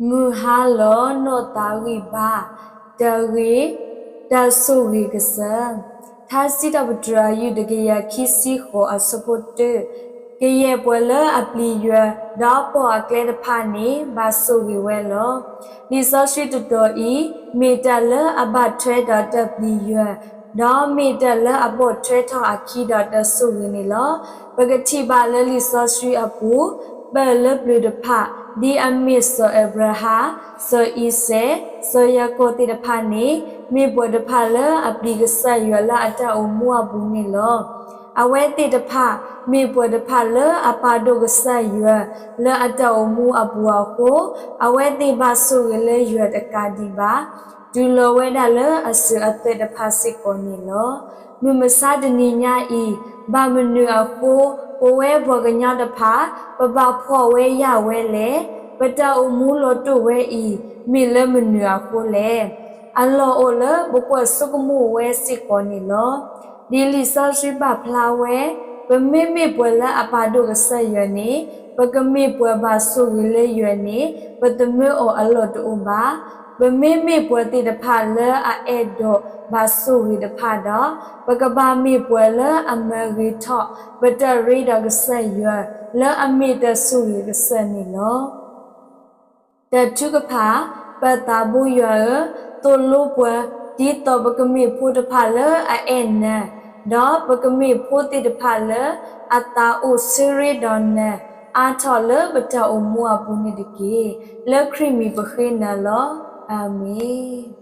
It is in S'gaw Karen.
မုၢ်ဟါလီၤနီၢ်သးဂံၢ်ဘါ, တၢ်ဂ့ၢ်, တၢ်ဆိၣ်ဂ့ၤကစၢၢ်, ထါစံးထီၣ်ပတြၢၤ အယုၢ်တကယၤခံဆံဃိး အဆၢဖိတၢ, ကယဲၢ်ပှၤလၢအပျံၤယွၤ, ဒီးပိာ်အကျဲတဖၣ်န့ၣ် ဘၣ်ဆိၣ်ဂ့ၤဝဲလီၤ. လံာ်စီဆှံတတီၤအံၤ မ့ၢ်တၢ်လၢအဘၣ်ထွဲဒီးတၢ်ပျံၤယွၤ, ဒီးမ့ၢ်တၢ်လၢအပိာ်ထွဲထီၣ်အခံဒီးတၢ်ဆိၣ်ဂ့ၤန့ၣ်လီၤ. ပကထံၣ်ဘၣ်လၢလံာ်စီဆှံအပူၤ ပၢၢ်လၢပျၢၤတဖၣ် ဒ်အမ့ၢ်စီၤအၤဘြၤဟၣ်, စီၤအံၤစဲး, စီၤယၤကိာ်သ့ၣ်တဖၣ်န့ၣ် မ့ၢ်ပှၤတဖၣ်လၢအပျံၤကစၢ်ယွၤလၢအတၢ်အိၣ်မူအပူၤန့ၣ်လီၤ. အဝဲသ့ၣ်တဖၣ် မ့ၢ်ပှၤတဖၣ်လၢအပာ်ဒိၣ်ကစၢ်ယွၤ လၢအတၢ်အိၣ်မူအပူၤအဃိ, အဝဲသ့ၣ်ဘၣ်ဆိၣ်ဂ့ၤလၢယွၤတကးဒံးဘၣ် တုၤလီၤဝဲဒၣ်လၢအစၢၤအသွဲၣ်တဖၣ်စ့ၢ်ကီးန့ၣ်လီၤ. မုၢ်မဆါတနံၤညါအံၤ ဘၣ်မနုၤအဃိ ပဝဲပှၤကညီတဖၣ် ပဘၣ်ဖှီၣ်ဝဲယာ်ဝဲလဲၣ်. ပတၢ်အိၣ်မူလီၤတိၢ်ဝဲအံၤ မ့ၢ်လၢမနုၤအဃိလဲၣ်. အလီၢ်အိၣ်လၢပကွၢ်ဆိကမိၣ်ဝဲစ့ၢ်ကီးန့ၣ်လီၤ. ဒ်လံာ်စီဆှံပာ်ဖျါဝဲ, ပမ့မ့ၢ်ပှၤလၢအပာ်ဒိၣ်ကစၢ်ယွၤန့ၣ် ပကမ့ၢ်ပှၤဘၣ်ဆိၣ်ဂ့ၤလၢယွၤန့ၣ် ပသမၢအီၤအလီၢ်တအိၣ်ဘၣ်. ပမ့မ့ၢ်ပှၤသ့ၣ်တဖၣ်လၢအအဲၣ်ဒိးဘၣ်ဆိၣ်ဂ့ၤတဖၣ်ဒီး ပကဘၣ်မ့ၢ်ပှၤလၢအမၤဂ့ၤထီၣ် ပတၢ်ရ့ဒီးကစၢ်ယွၤ လၢအမ့ၢ်တၢ်ဆိၣ်ဂ့ၤကစၢၢ်န့ၣ်လီၤ. တၢ်ထုကဖၣ်, ပၢ်သးဘိယွၤဧၢ, သိၣ်လိပှၤ ဒ်သိးပကမ့ၢ်ဖိတဖၣ်လၢအအဲၣ်နၤ, ဒီးပကမ့ၢ်ဖိသ့ၣ်တဖၣ်လၢအသးအိၣ်ဆၢရ့ဒီးနၤ အါထီၣ်လၢပတၢ်အိၣ်မူအပူၤန့ၣ်တက့ၢ်. လၢခရံာ်မံၤပဃ့နၤလီၤ. အၤမ့ၣ်.